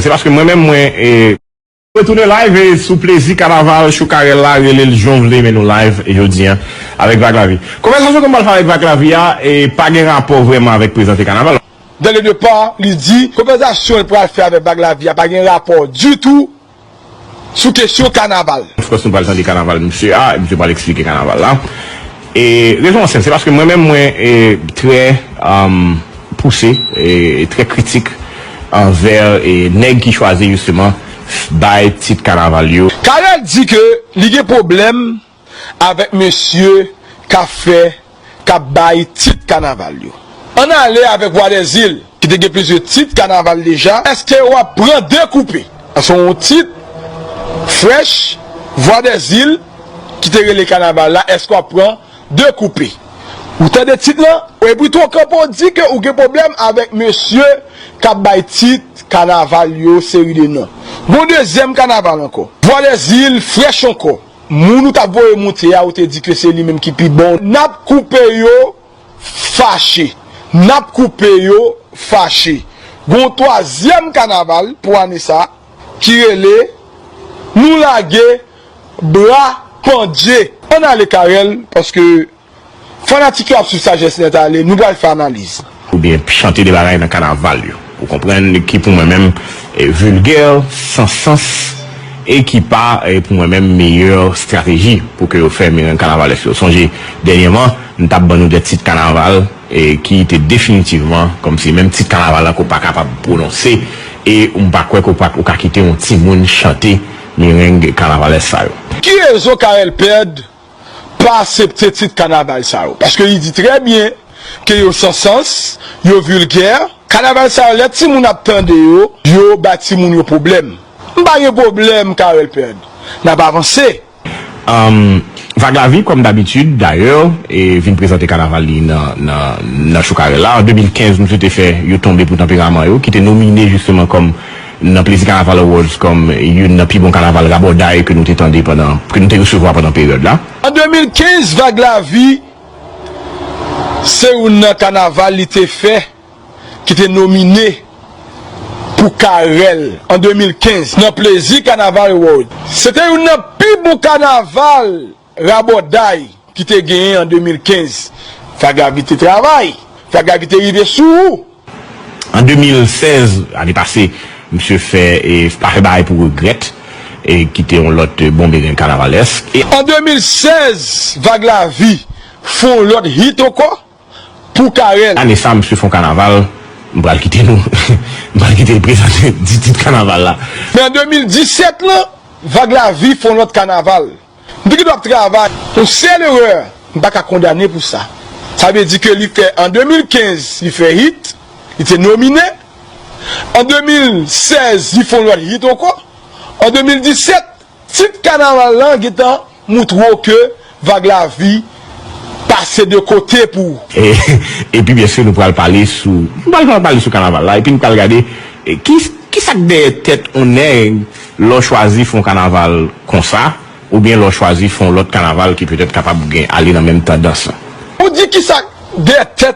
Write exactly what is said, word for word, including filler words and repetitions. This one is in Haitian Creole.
Se paske mwen menm mwen e, retounen live e sou plezi kanaval Choukarèl la, rele l jan w vle, men nou live jodi a avèk Vag Lavi. Konvèsasyon ke m pral fè avèk Vag Lavi a e pa gen rapò vrèman avèk prezante kanaval. Dès le départ, li di konvèsasyon l pral fè avèk Vag Lavi a pa gen rapò ditou sou kesyon kanaval. Of course nou pral tande kanaval misye a, misye pral eksplike kanaval la. E rezon an senp, se paske mwen menm mwen e, trè um, pouse, e, trè kritik anvè e, nèg ki chwazi jisteman bay tit kanaval yo. Carel di ke li gen pwoblèm avèk mesye k ap fè k ap bay tit kanaval yo. Ann ale avèk Vwadèzil ki te gen plizyè tit kanaval deja. Èske w ap pran dekoupe? Paske yon tit frèch, Vwadèzil ki te rele kanaval la, èske w ap pran dekoupe? Ou tande tit lan? Epi tou kanpe w di ke ou gen pwoblèm avèk mesye k ap bay tit kanaval yo seri de non. Gon dezyèm kanaval ankò. Vwadèzil frèch ankò. Moun ou t ap voye moute a, ou te di ke se li menm ki pi bon. N ap koupe yo fache. N ap koupe yo fache. Gon twazyèm kanaval pou ane sa ki rele Nou lage bra pandye. Ann ale Carel, paske fanatik yo ap swiv Sajès Nèt ale, nou pral fè analiz. Oubyen chante de bagay nan kanaval yo. Ou konprann ki pou mwen menm e, vilgè, san sans e ki pa e, pou mwen menm meyè estrateji pou ke yo fè mereng kanavalès yo. Sonje dènyèman m t ap ban nou de tit kanaval e, ki te definitivman kòmsi menm tit kanaval la ke w pa kapab pwononse e m pa kwè ke w pa- ou ka kite yon timoun chante mereng kanavalès sa yo. Ki rezon Carel Perd pa aksepte tit kanaval sa yo? Paske li di trè byen ke yo san sans, yo vilgè. Kanaval sa yo, lè timoun ap tande yo, yo bay timoun yo pwoblèm. M pa gen pwoblèm, Carel Perd. N ap avanse. Um, Vag Lavi, kòm dabitid, dayè, e vin prezante kanaval li nan, nan, nan Choukarèl la. An de mil kenz, misye te fè Yo Tonbe Pou Tanperaman Yo, ki te nomine jisteman kòm nan Plezi Kanaval Awards kòm youn nan pi bon kanaval rabòday ke nou te tande pandan, ke nou te resevwa pandan peryòd la. An de mil kenz, Vag Lavi se youn nan kanaval li te fè ki te nomine pou Carel an de mil kenz nan Plezi Kanaval Award. Se te youn nan pi bon kanaval rabòday ki te genyen an de mil kenz. Vag Lavi te travay. Vag Lavi te rive sou ou. An de mil sèz, ane pase, misye fè e pa fè bagay pou regrèt e ki te yon lòt e, bon mereng kanavalèsk. E an de mil sèz, Vag Lavi fè yon lòt hit ankò pou Carel. Ane sa, misye fè yon kanaval, m pral kite nou, m pral kite l prezante di tit kanaval la. Men an de mil disèt lan, Vag Lavi fè yon lòt kanaval. M te gen dwa ap travay. Yon sèl erè, m pa ka kondane pou sa. Sa vle di ke li fè an de mil kenz, li fè hit, li te nomine. An de mil sèz, li fè yon lòt hit ankò. An de mil disèt, tit kanaval lan gentan moutre w ke Vag Lavi pase de kote pou ou. E, epi byen si nou pral pale sou, nou pral pale sou kanaval la, epi nou pral gade e, ki, ki sa k dèyè tèt yon nèg lè w chwazi fè yon kanaval konsa, oubyen lè w chwazi fè yon lòt kanaval ki petèt kapab gen ale nan menm tandans lan. Ou di ki sa k dèyè tèt